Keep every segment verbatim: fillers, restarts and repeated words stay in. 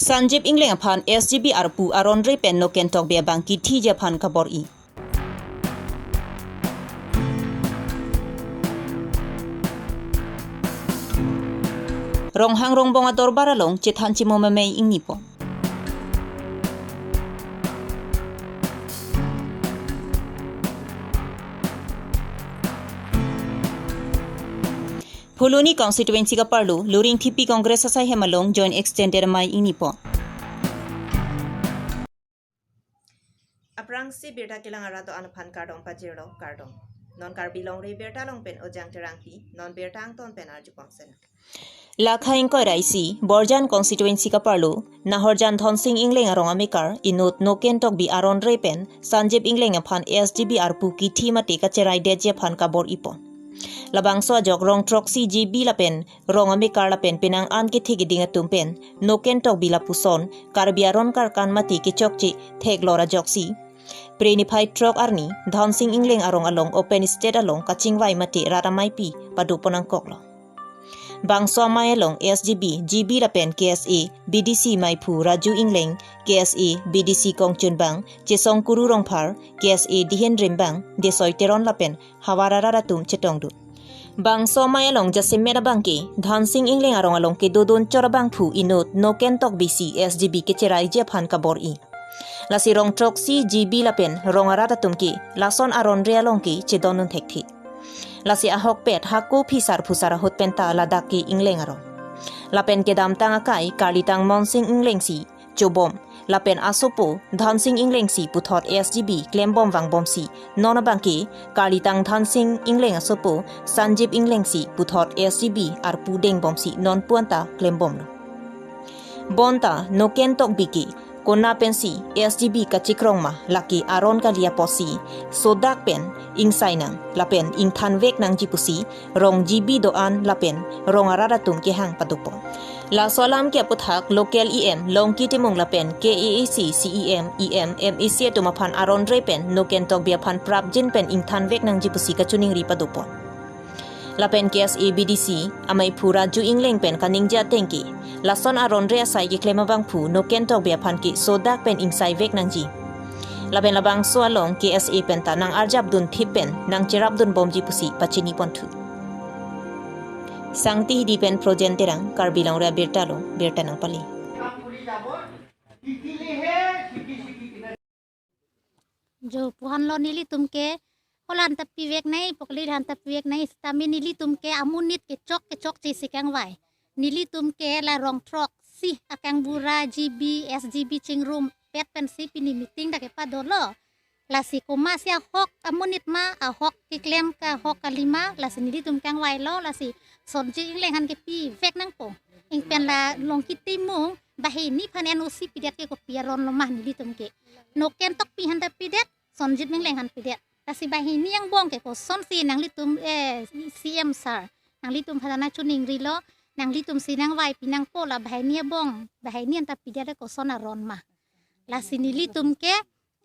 Sanjib Engleng aphan S G B arpu aron re pen Noken Tokbi abang kithiji aphan kabor-i. Ronghang Rongbong adorbar along chethan chemo memei ingnipo. Phuloni constituency kaparlo Luring Thipi Congress asaihem along joint extended amei ingnipo. Aphrangsi birta kelang arat do-an aphan kardom pajirlo, kardom. Non Karbi Longri Abirta along pen Ojang Terangpi, non birta angton pen arjupon sena. Lakha ingkoi ra isi, Borjan constituency kaparlo Nahorjan Dhonsing Engleng arong amekar inut Noken Tokbi aron re pen Sanjib Engleng aphan S G B arpu kithi mate kacheraidetji aphan kabor-ipon. Labangso ajok rong throksi G B lapen rong amekar lapen penang an kethe keding atum pen Noken Tokbi lapuson Karbi aron karkan mate kechokche theklor ajoksi, Phre niphai throk arni Dhonsing Engleng arong along open stage along kachingvai mate rat ameipi padopon nangkoklo. Bangso amei along S G B, G B lapen K S A, B D C meiphu Raju Engleng, K S A, B D C kongchunbang Chesong Kuru Rongphar, K S A dihen rimbang Desoi Teron lapen havar arat atum chetongdun. Bangso amei along jasemet abangke Dhonsing Engleng arong along kedodun chor abangphu inut Noken Tokbi si S G B kecheraiji aphan kabor-i. Lasi rong throksi G B lapen rong arat atum ke lason aron re along ke chedondun thekthe. Lasi ahokpet hako phisar phusar ahut penta ladak ke Engleng arong. Lapen kedamtang akai karlitang Monsing Engleng si chobom, lapen asopo Dhonsing Engleng si puthot S G B klembom vangbom si non abangke karlitang Dhonsing Engleng asopo Sanjib Engleng si puthot S G B arpu dengbom si non puanta klembomlo. Bonta Noken Tokbi ke konat pensi S G B kachikrong ma, lake aron kali apotsi sodak pen ingsai nang lapen ingthanvek nangji pusi rong G B do-an lapen rong arat atum kehang padopon. Laso alam ke aputhak local E M Longki Timung lapen K A A C C E M, E M, M A C atum aphan aron re pen Noken Tokbi aphan prapjin pen ingthanvek nangji pusi kachiningri padopon. Lapen K S A B D C ameiphu Raju Engleng pen kaningje ateng ke lason aron re asai keklem abangphu Noken Tokbi aphan ke sodak pen ingsaivek nangji. Lapen labangso along K S A penta nang-arjapdun thip pen nangcherapdunbomji pusi pachiniponthu. Sangti Hidi pen Projen Terang, Karbi Longri Abirta along birta nangpale. Jo puhan lo nelitum ke, holan ta pivek nai, pokli han ta pivek nai, sitame nelitum ke amonit kechok kechokche si kangvai. Nelitum ke la rong throksi akangbura G B, S G B chingrumpet pensi pini meeting ta kepadolo. Lasi komatsi ahok amonit ma, ahok keklem ke ahok kali ma, lasi nelitum kangvailo, lasi Sonjit Engleng aphan ke pivek nangpo. Ingpen la Longki Timung, banghini aphan N O C pidet ke kopi aron lo ma nelitum ke. Noken Tokbi aphan ta pidet, Sonjit Engleng aphan pidet. Lasi banghini angbong ke kosonsi nanglitum, eh, C M sir, nanglitum aphan ta nangchiningrilo, nanglitum si nangvaipi nangpo, la banghini angbong, banghini aphan ta pidet ke koson aron ma. Lasi nelitum ke,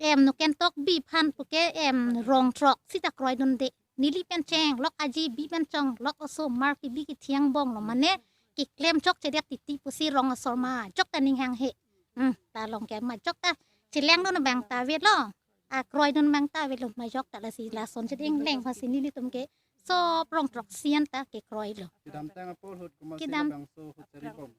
em, Noken Tokbi aphan puke, em, rong throksi ta kroidunde. Neli pen chenglok aji, bi pen chenglok osomar ke bi kethe angbong lo mane, keklem chokchedet titi pusi rong asor majok ta ning hanghe. Hmm, ta Longki majok ta chelangdun abang ta avelo. Akroidun abang ta avelo majok ta, lasi la Sonjit Engleng aphansi nelitum ke sop rong throksi an ta kekroilo. Kedamtang apor ahut komatsi kedam- labangso ahut charibom?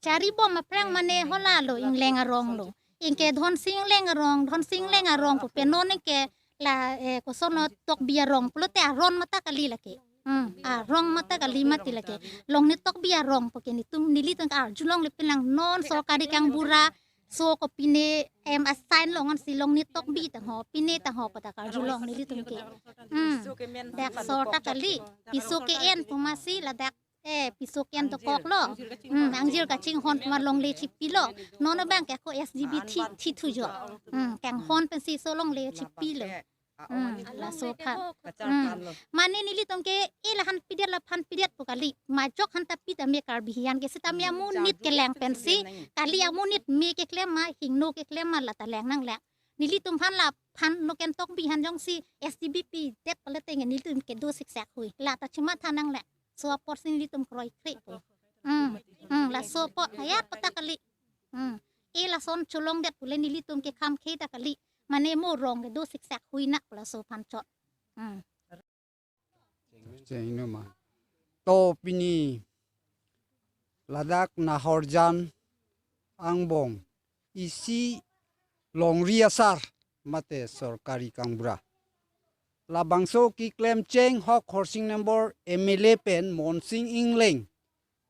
Charibom aphrang mane hola lo, Engleng arong lo. Ingke Dhonsing Engleng arong, Dhonsing Engleng arong pu pen non ingke la, eh, koson lo, Tokbi arong pulote aron mata kali lake. Hmm, arong mata kali mati lake. Longnit Tokbi arong puke nelitum, nelitum arjulongle pinlang non sorkari kangbura, so ko pine em assign longan si Longnit Tokbi tangho, pine tangho pu ta karjulong nelitum ke. Hmm, dak so ta kali, piso ke-en pu masi ladak, eh, piso ke-en dokoklo. Hmm, angjir kachinghon pu ma longle chipilo. Non abang ke ako S G B thi, thithu jo. Hmm, kanghon pensi so longle chipilo. Hmm, laso aphan. Hmm. Mane nelitum ke, eh, la aphan pidet, la aphan pidet pu kali. Majok aphan ta pi tame Karbi hiyan ke, sitame amonit kelang pensi, kali amonit me keklem ma, hingno keklem ma, la ta lang nangleng. Nelitum aphan la aphan Noken Tokbi aphan jongsi S G B pidet pale tenge nelitum ke do siksak hui. La ta chimatha nangleng. So apotsi nelitum kroikre po. Hmm. Hmm, laso apot, ya pata kali. Hmm. E lason cholongdet pule nelitum ke kham khe ta kali. Mane mo rong kedo siksak hui nak laso aphan chot. Hmm. Cheng no ma. To pini ladak Nahorjan angbong isi longri asar mate sorkari kangbura. Labangso keklem cheng Hok Horsing Nembor M L A pen Monsing Engleng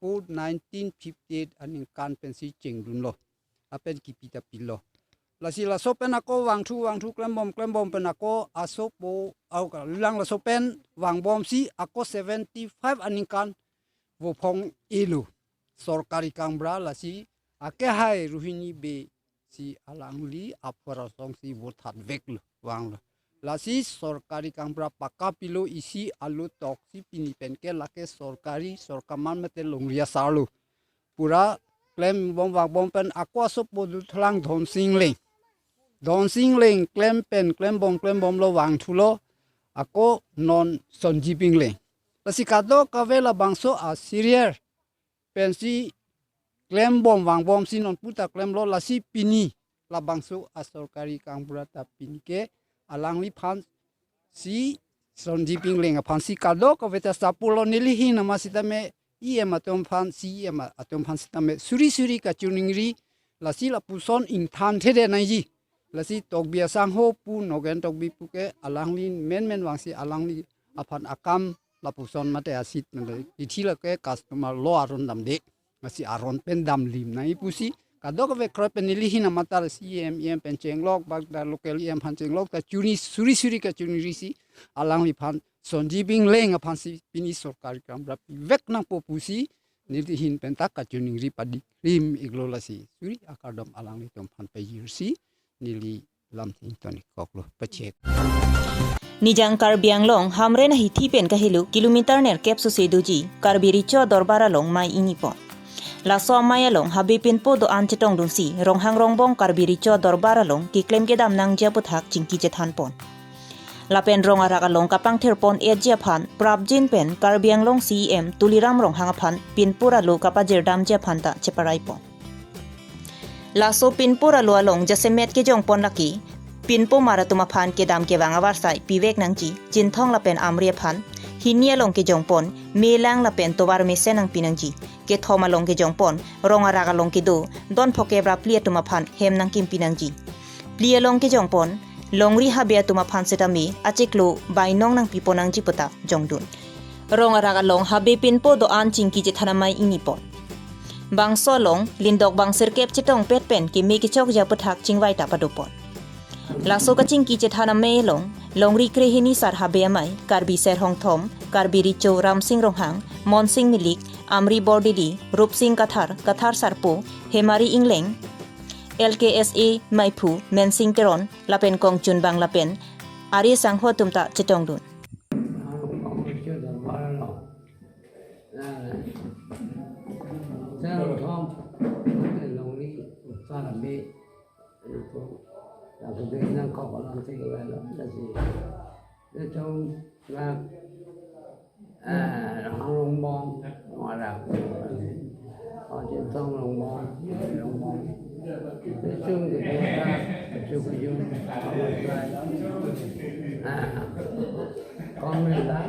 pu nineteen fifty-eight aningkan pensi chengdunlo. Lapen kipi ta pilo. Lasi laso pen ako vangthu vangthu klembom klembom pen ako asopo au kalang laso pen vangbomsi ako seventy-five aningkan vophong-elo. Sorkari kangbura lasi akehai Rohini Bey si alangli apor asongsi vothatveklo vanglo. Lasi sorkari kangbura pakka pilo isi alo toksi pini penke lake sorkari sorkaman mate longri asarlo. Pura klembom vangbom pen ako asopo duthalang Dhonsing Engleng. Dhonsing Engleng klem pen klembom klembomlo vangthulo ako non Sonjib Engleng. Lasi kadokave labangso a-serial pensi klembom vangbomsi non puta klemlo lasi pini labangso asorkari kangbura ta pini ke alangliphan si Sonjib Engleng aphansi kadokave ta sapulo nelihin ama sitame E M atum aphan C E M atum aphan sitame suri suri kachoningri lasi lapuson ingthan thede nangji. Lasi Tokbi asangho pu Nogen Tokbi pu ke alangli menmen vangsi alangli aphan akam lapuson mate asit mate ithi lake customer lo aron damde. Lasi aron pen damlim nangji pusi kadokave kroi pen nelihin ama ta C E M, E M pen chenglok bak ta local E M aphan chenglok ta chuni suri suri kachoningri si alangliphan Sonjib Engleng aphansi pini sorkari kangbura pivek nangpo pusi nelihin pen ta kachoningri padi rim iglo lasi suri akardom alanglitum aphan pajirsi neli lamthe ingtonik koklo pachek. Nijang Karbi Anglong Hamren ahithi pen kahelo kilometer nerkep sose doji Karbi Recho Dorbar along mei ingipon. Laso amei along habe pinpo do-an chetongdunsi Ronghang Rongbong Karbi Recho Dorbar along keklem kedam nangji aputhak chingki chethanpon. Lapen rong arak along kapangthirpon-etji aphan prapjin pen Karbi Anglong C E M Tuliram Ronghang aphan pinpur alo kapajirdamji aphan ta cheparaipon. Laso pinpur alo along jasemet kejongpon lake pinpo mar atum aphan kedam kevang avarsai pivek nangji, Chinthong lapen Amri aphan, hini along kejongpon melang lapen tovar mesen nangpi nangji, kethom along kejongpon rong arak along kedo don phokep ra phli atum aphan hem nangkimpi nangji. Phli along kejongpon longri habe atum aphan sitame achiklo bainong nangpipon nangji puta jongdun. Rong arak along habe pinpo do-an chingki chethan amei ingipon. Bangso along lindok bang sirkep chetongpet pen keme kechokji aputhak chingvai ta padopon. Laso kachingki chethan amei along longri krehini sar habe amei Karbi Serhong Thom, Karbi Recho Ramsing Ronghang, Monsing Milik, Amri Bordili, Rupsing Kathar, Kathar Sarpo, Hemari Engleng, L K S A Meiphu, Mensing Teron, lapen Kongchunbang lapen ari sangho atum ta chetongdun. Rongbong, Rongbong, Chinthong Rongbong, Rongbong. Tung di kota, kaju kaju, Komri la,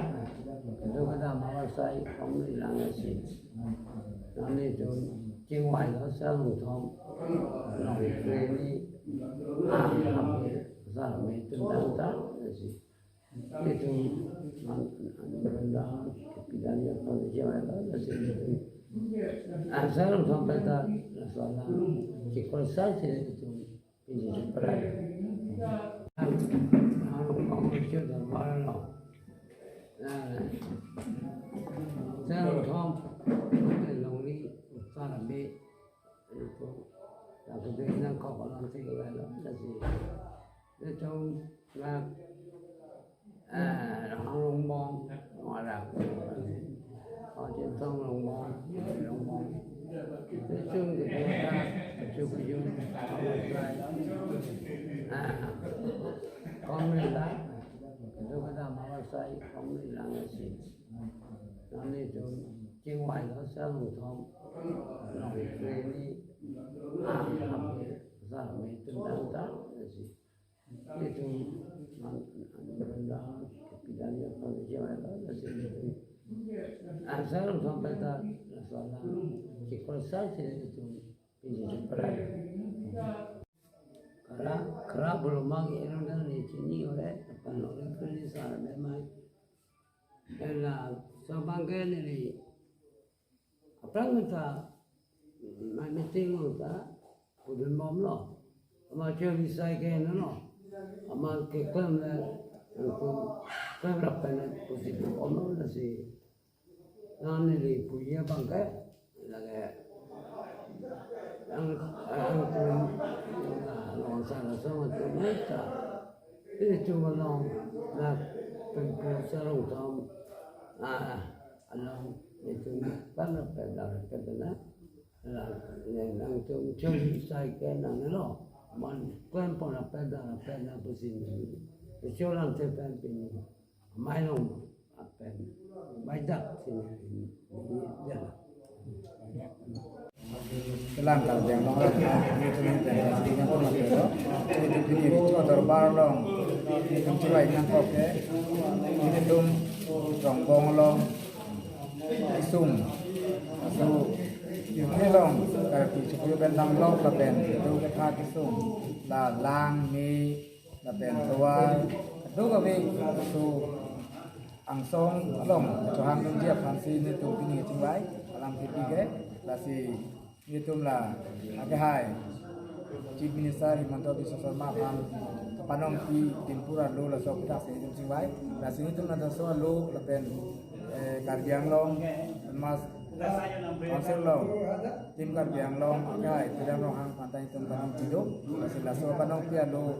kaju kaju mawasai, Komri la ngasi. Nani tu, Chingwai lo, Serhong Thom, Longri Krehini, Amri, Sarme, Tundang ta, ngasi. Itu, an, an, an, pidanya kondisi mana, masih itu. Asal sampai tak, masalah, di konsal sih itu, ini sebenarnya. Anu, anu, kamu sudah malam. Nah, saya langsung, longri, salah be, itu, aku bilang kau kalau nanti kalau, masih. Itu, Rongbong, Rongbong, Chinthong Rongbong, Rongbong. Tung di kota, kaju kaju, Komri la, kaju kaju mawasai, Komri la ngasi. Nani tu, Chingvai lo Sarongthom, Longpreni, ah, Sarme atum dang ta, si. Itum man, man, man, pidanya pang chingvai lo, si. Ah, Sarongthom pen ta, la sala, chikol sa, si, itum, pini chikol. Kara, kara belum lagi, orang dah ni chini oleh, apa, Longpreni Sarme mai. Ela, so bangke neli, aphrang ta, mai meeting ta, pudun bom lo. Ama chori sai ke no lo. Ama keklem le, nangtum klem rap pen pusi bom lo, lasi. Nang neli punya bangke, lagi. Ang, ang tum, ah, long sa la song tum ta. Itum along, la pen pu Sarongthom, ah, along, itum, pan la pen da, pen da, la, ne, nangtum chori sai ke nang lo, man, klem pon la pen da, la pen da pusi ni. Itum lang te pen pini. Mai long, apen, mai dak, sini, ini, ya. Kelang Karbi Anglong arat, ini tuh yang pengen sini yang pernah kero, ini tuh pini richo dorbar long, ini tuh chingvai nangkok ke, ini tuh Rongbong along, kesung, so, ini long, Karbi Chukwi pen damlo, lapen, itu ketha kesung, la lang, ni, lapen tovar, kadokave, so, angsong along chohang dungji aphansi nelitum pini chingvai alam thepi ke, lasi nelitum la akehai Chief Minister Himanta Biswa Sarma aphan kapanongpi Pinpur alo laso aputhaksi nelitum chingvai, lasi nelitum laso alo lapen, eh, Karbi Anglong Autonomous Council along, Team Karbi Anglong akehai Tuliram Ronghang aphan ta nelitum panongpi do, lasi laso panongpi alo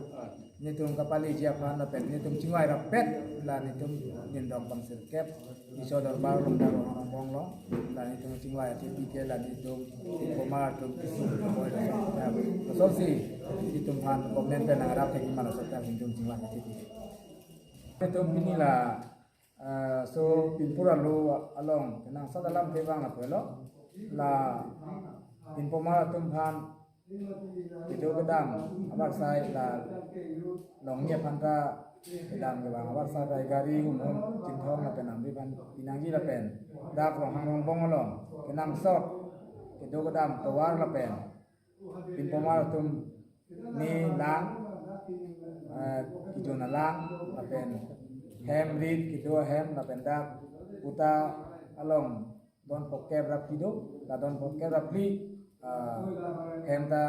nelitum kapaleji aphan lapen nelitum chingvai rapet la nelitum nindong pangsirkep richo dorbar long daro Rongbong long, la nelitum chingvai athepi ke la nelitum Pinpomar atum kesung boi lason si nelitum aphan comment pen nangrap thek ma lason ta nelitum chingvai athepi. Nelitum pini la, eh, so Pinpur alo along kenangsot alam kevang lapu lo, la Pinpomar atum aphan kedo kedam avarsai la Longni aphan ta kedam kevang avarsai ta gari humhum Chinthong lapen Amri aphan pinangji lapen dak Ronghang Rongbong along kenangsot kedo kedam tovar lapen Pinpomar atum ni lang, eh, kejun alang lapen hem rit kedo ahem lapen dak Kuta along don phokep ra phli do, la don phokep ra phli, ah, hem ta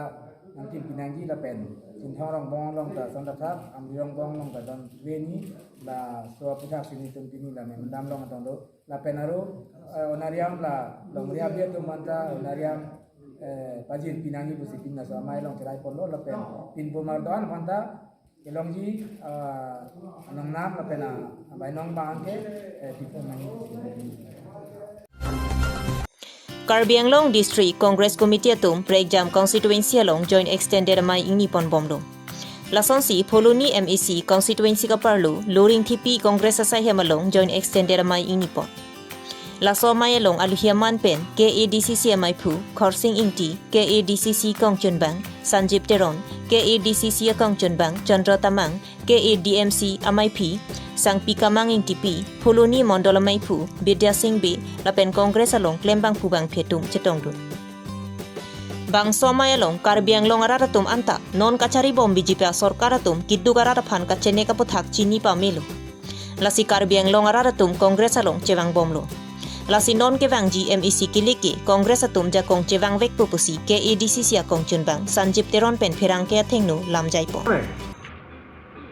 nangkim pinangji lapen Chinthong Rongbong along ta son ta thap, Amri Rongbong along ta don veni, laso aputhaksi nelitum pini la memdam long atong do, lapen aro, eh, onariam la longri abi atum aphan ta onariam, eh, pajir pinangji pusi pini laso amei along cherai ponlo lapen Pinpomar doan aphan ta kelongji, ah, anong nam lapen, ah, abai nong bang ke, eh, Pinpomar. Karbi Anglong District Congress Committee atum Prekjam Constituency along Joint Extended Amei ingni pon bomlo. Lasonsi Phuloni M A C Constituency kaparlo Loringthepi Congress asaihem along Joint Extended Amei ingni pon. Laso amei along aluhi aman pen K A D C C amaiphu Khorsing Ingti, K A D C C kongchunbang Sanjib Teron, K A D C C akongchunbang Chandra Tamang, K A D M C amaiphi Sangpi Kamang Ingtipi, Phuloni Mondol amaiphu Bidya Sing Bey, lapen Congress along klembangphu bangphi atum chetongdun. Bangso amei along Karbi Anglong arat atum anta non kachari bom B J P asorkar atum keduk arat aphan kachenek aputhak chini pamelo. Lasi Karbi Anglong arat atum Congress along chevang bomlo. Lasi non kevangji M A C keleke Congress atum jakong chevang vekpo pusi K A D C C akongchunbang Sanjib Teron pen pherangke athengno lamjai pon.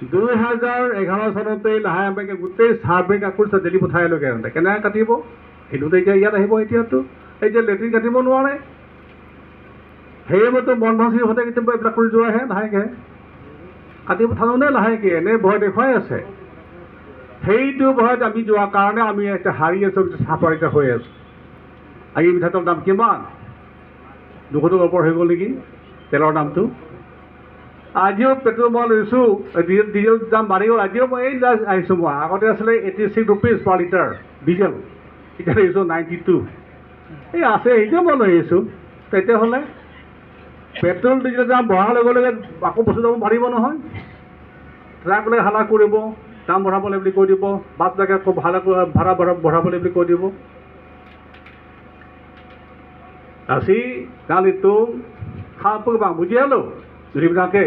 দুই হাজাৰ এঘাৰ চনতে লাহে লাহে গোটেই চাৰ্ভে কাগজ দিল্লী পঠাই লৈ কেনে কেনেকৈ কাটিব? হিন্দুতে এতিয়া ইয়াত আহিব এতিয়াতো? এই যে লেট্ৰিন কাটিব নোৱাৰে, সেয়ে মইতো মনমোহন সিং হতে কেতিয়াবা এইবিলাক কৰি যোৱাহে লাহেকৈ। কাটিব ঠানো নে লাহেকৈ, এনে ভয় দেখুৱাই আছে। সেইটো ভয়ত আমি যোৱাৰ কাৰণে আমি এতিয়া হাৰি আছোঁ, চাপৰিত হৈ আছোঁ। আজি মিঠাতেলৰ দাম কিমান? দুশ টকাৰ ওপৰ হৈ গ'ল নেকি তেলৰ দামটো? আজিও পেট্ৰল মই লৈছোঁ, ডিজেল, ডিজেল দাম বাঢ়ি গ'ল। আজিও মই এই জাষ্ট আহিছোঁ, মই আগতে আছিলে এইটি ছিক্স ৰুপিজ পাৰ লিটাৰ ডিজেল, এতিয়া লৈছোঁ নাইণ্টি টু। এই আছে, এইটো মই লৈ আহিছোঁ। তেতিয়াহ'লে পেট্ৰল ডিজেলৰ দাম বঢ়াৰ লগে লগে আকৌ বস্তুৰ দাম বাঢ়িব নহয়? ট্ৰাকবিলাকে হাল্লা কৰিব, দাম বঢ়াব লাগে বুলি কৈ দিব, বাছবিলাকে আকৌ ভাড়া ক-, ভাড়া বঢ়া-, বঢ়াব লাগে বুলি কৈ দিব। Lasi nanglitum ha pu bang buji alo, neli bilang ke.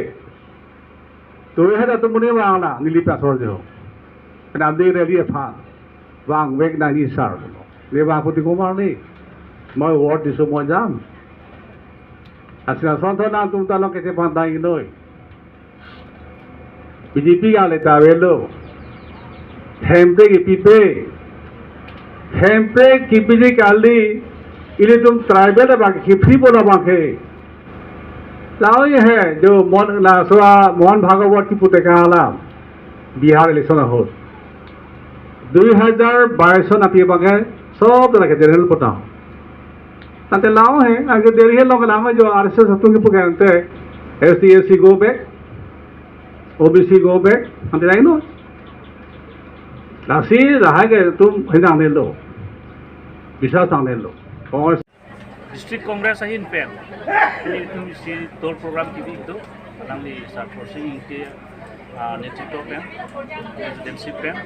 Tuwe hai atum muni vang la, neli pasal jo. Penamdi rally aphan. Vangvek nangji sir. Ne vangpo ti komar ni. Moi word diso mo jam. Asina sonthon nangtum ta long kechepangdang inoi. B J P kali ta avelo. Hemprek kipipe. Hemprek kipiji kali. Ilitum tribal abang ke free bola abang ke. Lao ye hai, jo Mon, laso a Mohan Bhagwat kipu tekang alam. Bihar election ahut. Dui hajar bais son api abang ke, sob lake general kota. Tangte lao he, age Delhi along ke lang jo R S S atum kipu ke ante, S T S C go back, O B C go back, ante laino. Lasi lahai ke atum hinang nelo. Bisa sang nelo. Congress District Congress ahin pen, ilitum isi tour program kibi do, alangli Sar Khorsing Ingti, ah, netritwo pen, presidency pen,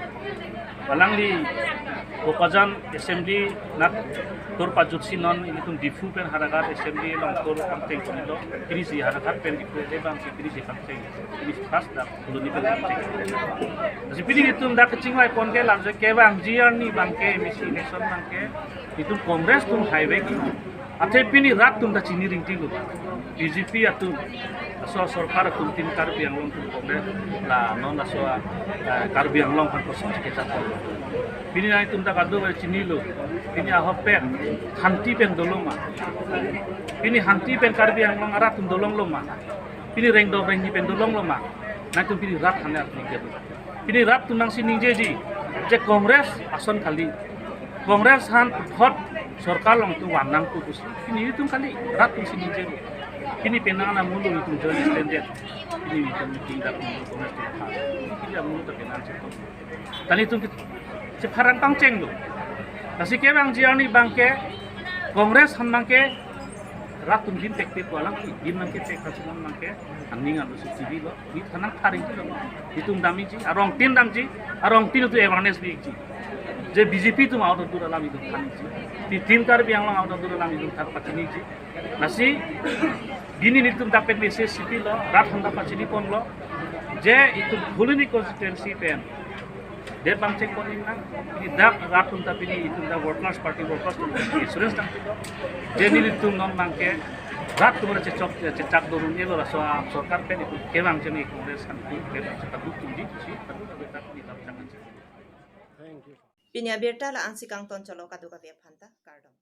alangli Bokajan Assembly nat tour pajutsi non ilitum Diphu pen Howraghat Assembly along tour pangcheng ponlo, pini si Howraghat pen Diphu le bang si pini si pangcheng, pini si first dak Phuloni pen pangcheng. Lasi pini itum dak kachingvai pon ke lam je kevangji arni abang ke, M A C election abang ke, itum Congress atum haive ki. Athe pini rat atum ta chini ringtilo. B J P atum. Laso sorkar atum tin Karbi Anglong atum Congress la non laso, eh, Karbi Anglong aphan kosonsi kejat. Pini nangtum ta kadokave chinilo. Pini ahok pen Hangti pen dolo ma. Pini Hangti pen Karbi Anglong arat atum dolonglo ma. Pini Rengdok Rengni pen dolonglo ma. Nangtum pini rat hanya ningje. Pini rat atum nangsi ningjeji je Congress ason kali. Congress aphan hot sorkar along itum vannang pu pusi. Pini itum kali rat atum si ningje. Pini penang na mulu itum join extended. Pini itum meeting dak mulu Congress atum aphan. Pini mulu ta penang si. Tani itum ke, chepharang pangchenglo. Lasi kevangji arni abang ke Congress aphan abang ke rat atum gin tek tek walang ki, gin abang ke tek kachilang abang ke, aning alo si chibilo, ni thanang tharing kilo. Itum damji, arongtin damji, arongtin itum awareness biji. Je B J P atum out of dur alam itum thanji. Ti tin Karbi Anglong out of dur alam itum than pachiniji. Lasi, gini nelitum dak pen message sipilo, rat aphan ta pachini ponlo. Je itum Phuloni constituency pen. Det pangcheng pon nang, pini dak rat atum ta pini itum dak workers party workers atum insurance dam pilo. Je nelitum non abang ke rat atum chechok chechak do-un-elo laso a sorkar pen itum kevang chini Congress aphan itum kevang chekaduk atum di si kaduk atum dak pini dak chang. Pini abirta la-ansi kangton cholo, kadokave aphan ta kardom.